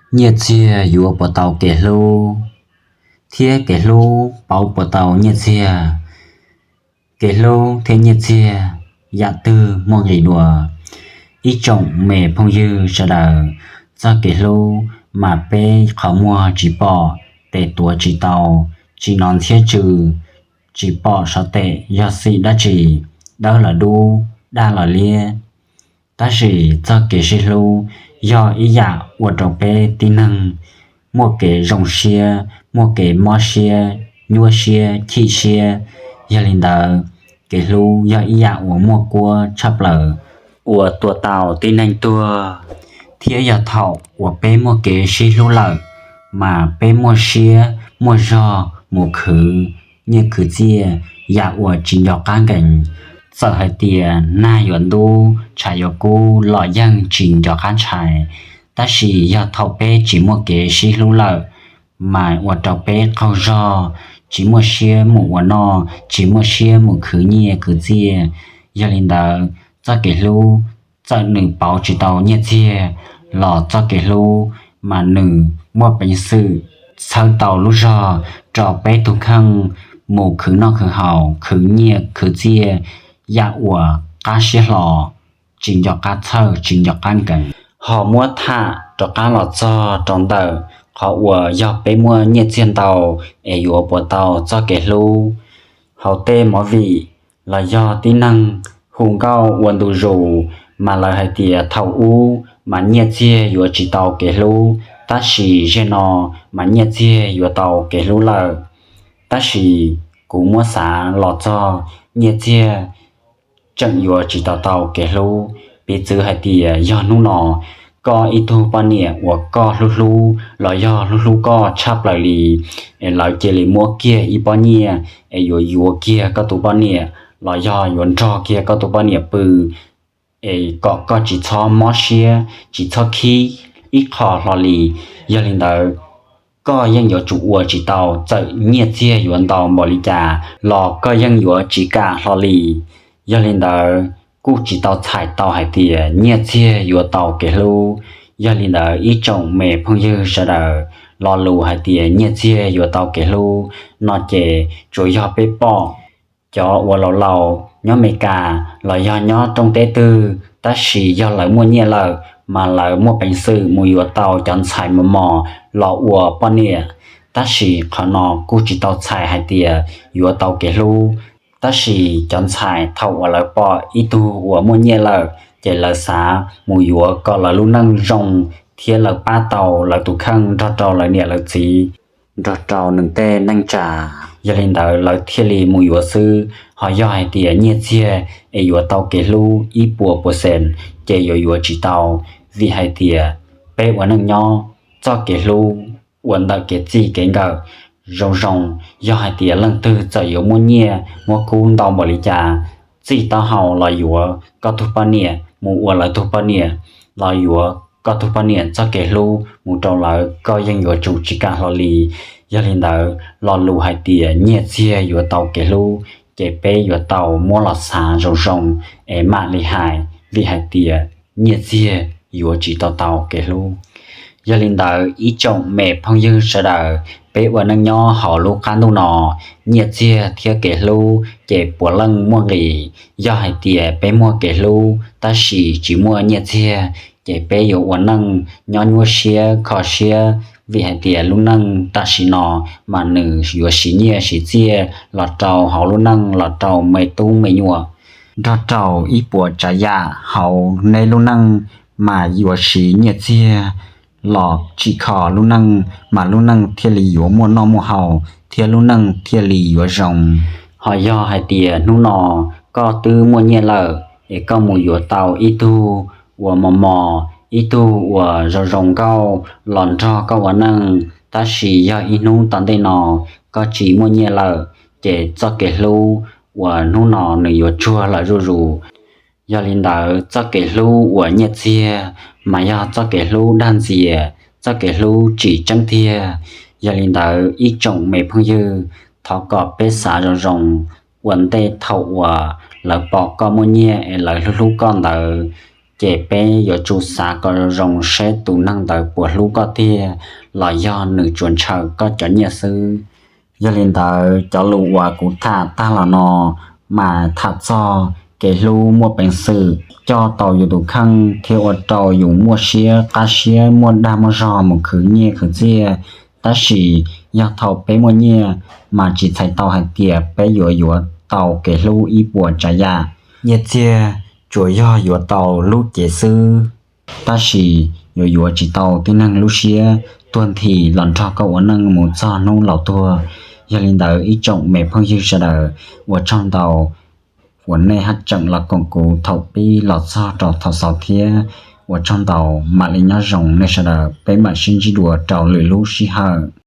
Nyiaj txiag yuav puas tau kev hlub, thiab kev hlub pauv puas tau nyiaj txiag? Kev hlub thiab nyiaj txiag yam twg muaj nqis dua? Ib tsoom me phooj ywg sawv daws, txoj kev hlub mas peb qhov muag tsis pom, tes tuav tsis tau, tsis hnov ntxhiab tsw, tsis pom sov tes yog xim dab tsi, dawb los dub, daj los liab. Tab sis txoj kev sib hlub yog ib yam ua rau peb tib neeg muaj kev zoo siab, muaj kev mob siab, nyuaj siab, chim siab. Yog li ntawd, kev hlub yog ib yam uas muaj kuab tshaj plaws uas tua tau tib neeg tuag. Thiab yog thaum uas peb muaj kev sib hlub lawm, mas peb muaj siab muaj zog mus khwv nyiaj khwv txiaj yam uas tsis nco qab nkees. Txawm hais tias nag yuav ntub, tshav yuav kub los yeej tsis nco qab ntshai. Tab sis yog thaum peb tsis muaj kev sib hlub lawm, mas ua rau peb qaug zog, tsis muaj siab mus ua noj, tsis muaj siab mus khwv nyiaj khwv txiaj. Yog li ntawd, txoj kev hlub txawm nws pauv tsis tau nyiaj txiag los txoj kev hlub mas nws muaj peev xwm txhawb tau lub zog rau peb tus kheej mus khwv noj khwv haus, khwv nyiaj khwv txiaj yam uas qab siab hlo, tsis nco qab txhawj, tsis nco qab nkees. Ho muab tham rov qab los txog rau ntawm qhov uas yog peb muaj nyiaj txiag ntau es yuav puas tau txoj kev hlub. Hauv tej movie los yog tib neeg hu nkauj ua ntu zus mas lawv hais tias thaum ub mas nyiaj txiag yuav tsis tau kev hlub, tab sis zaum no mas nyiaj txiag yuav tau kev hlub lawm. Tab sis kuv muab xav los txog nyiaj txiag tseem yuav tsis tau tau kev hlub. Piv txwv hais tias yog hnub no koj ib tug poj niam uas koj hlub hlub los yog hlub hlub koj tshaj plaws li, es lawv cia li muab kiag ib pob nyiaj es yuav yuav kiag koj tus poj niam los yog yuav nrog kiag koj tus poj niam pw, es kom koj tsis txhob mob siab, tsis txhob khib ib qho hlo li. Yog li ntawd, koj yeej yuav tsum ua tsis tau, txawm nyiaj txiag yuav ntau npaum li cas los koj yeej yuav tsis kam hlo li. Yog li ntawd, kuj tsis tau txhais tau hais tias nyiaj txiag yuav tau kev hlub. Yog li ntawd, ib tsoom me phooj ywg sawv daws, lo lus hais tias nyiaj txiag yuav tau kev hlub no ces tsuas yog peb pom cov uas laus laus nyob Meskas los yog nyob rooj teb twg, tab sis yog lawv muaj nyiaj lawm mas lawv muaj peev xwm mus yuav tau cov ntxhais mos mos los ua poj niam. Tab sis qhov no kuj tsis tau txhais hais tias yuav tau kev hlub. Tab sis cov ntxhais thaum uas lawv pom ib tug uas muaj nyiaj lawm ces lawv xav mus yuav kom lawv lub neej zoo thiab lawv pab tau lawv tus kheej nrog rau lawv niam lawv txiv, nrog rau nws tej neej tsa. Yog li ntawd lawv thiaj li mus yuav xwb. Ho yog hais tias nyiaj txiag es yuav tau kev hlub ib puas percent ces yuav yuav tsis tau, vim hais tias peb ua neej nyob, txoj kev hlub ua ntawm kev txij kev nkawm zoo zoo. Yog hais tias leej twg txawm yuav muaj nyiaj muaj kub ntau npaum li cas, txij taub hau los yuav koj tus poj niam mus ua lawv tus poj niam, los yuav koj tus poj niam txoj kev hlub mus rau lawv, koj yeej yuav tsum tsis kam hlo li. Yog li ntawd, lo lus hais tias nyiaj txiag yuav tau kev hlub ces peb yuav tau muab los xav zoo zoo es mam li hais, vim hais tias nyiaj txiag yuav tsis tau tau kev hlub. Yog li ntawd, ib tsoom me phooj ywg sawv daws, peb ua neej nyob hauv lub qab ntuj no, nyiaj txiag thiab kev hlub ces puav leej muaj nqis. Yog hais tias peb muaj kev hlub tab sis tsis muaj nyiaj txiag, ces peb yuav ua neej nyob nyuaj siab kho siab, vim hais tias lub neej tam sim no mas nws yuav siv nyiaj siv txiaj los rau hauv lub neej, los rau me tub me nyuam, nrog rau ib puas tsav yam hauv nej lub neej mas yuav siv nyiaj txiag los tsim kho lub neej, mas lub neej thiaj li yuav muaj noj muaj haus thiab lub neej thiaj li yuav zoo. Ho yog hais tias hnub no koj twb muaj nyiaj lawm es koj mus yuav tau ib tug uas mos mos, ib tug uas zoo zoo nkauj los nrog koj ua neej, tab sis yog ib hnub tom ntej no koj tsis muaj nyiaj lawm, ces txoj kev hlub uas hnub no nws yuav tsuag lawm zuj zus. Yog li ntawd, txoj kev hlub uas nyiaj txiag mas yog txoj kev hlub dag ntxias, txoj kev hlub tsis tseeb tiag. Yog li ntawd, ib tsoom me phooj ywg, thov kom peb xav zoo zoo ua ntej thaum uas lawv pom koj muaj nyiaj es lawv hlub hlub koj ntawd. ces peb yuav tsum xav kom zoo seb tus neeg ntawd puas hlub koj tiag los yog nws tsuas ntshaw koj cov nyiaj xwb. Yog li ntawd cov lus uas kuv tham tag los no mas tham txog kev hlub muaj peev xwm coj tau yus tus kheej thiab ua rau yus muaj siab qab siab muaj dag muaj zog mus khwv nyiaj khwv txiaj. Tab sis yog thaum peb muaj nyiaj mas tsis txhais tau hais tias peb yuav yuav tau kev hlub ib puas tsav yam. Nyiaj txiag tsuas yog yuav tau lub cev xwb, tab sis yuav yuav tsis tau tib neeg lub siab tuag nthi los nrog koj ua neej mus txog hnub laus tuag. Yog li ntawd ib tsoom me phooj ywg sawv daws, ua tsaug ntau uas nej haj tseem los koom kuv thaum pib los txog rau thaum xaus thiab. Ua tsaug ntau, mam li nyob zoo nej sawv daws, peb mam sib ntsib dua rau lwm lub sij hawm.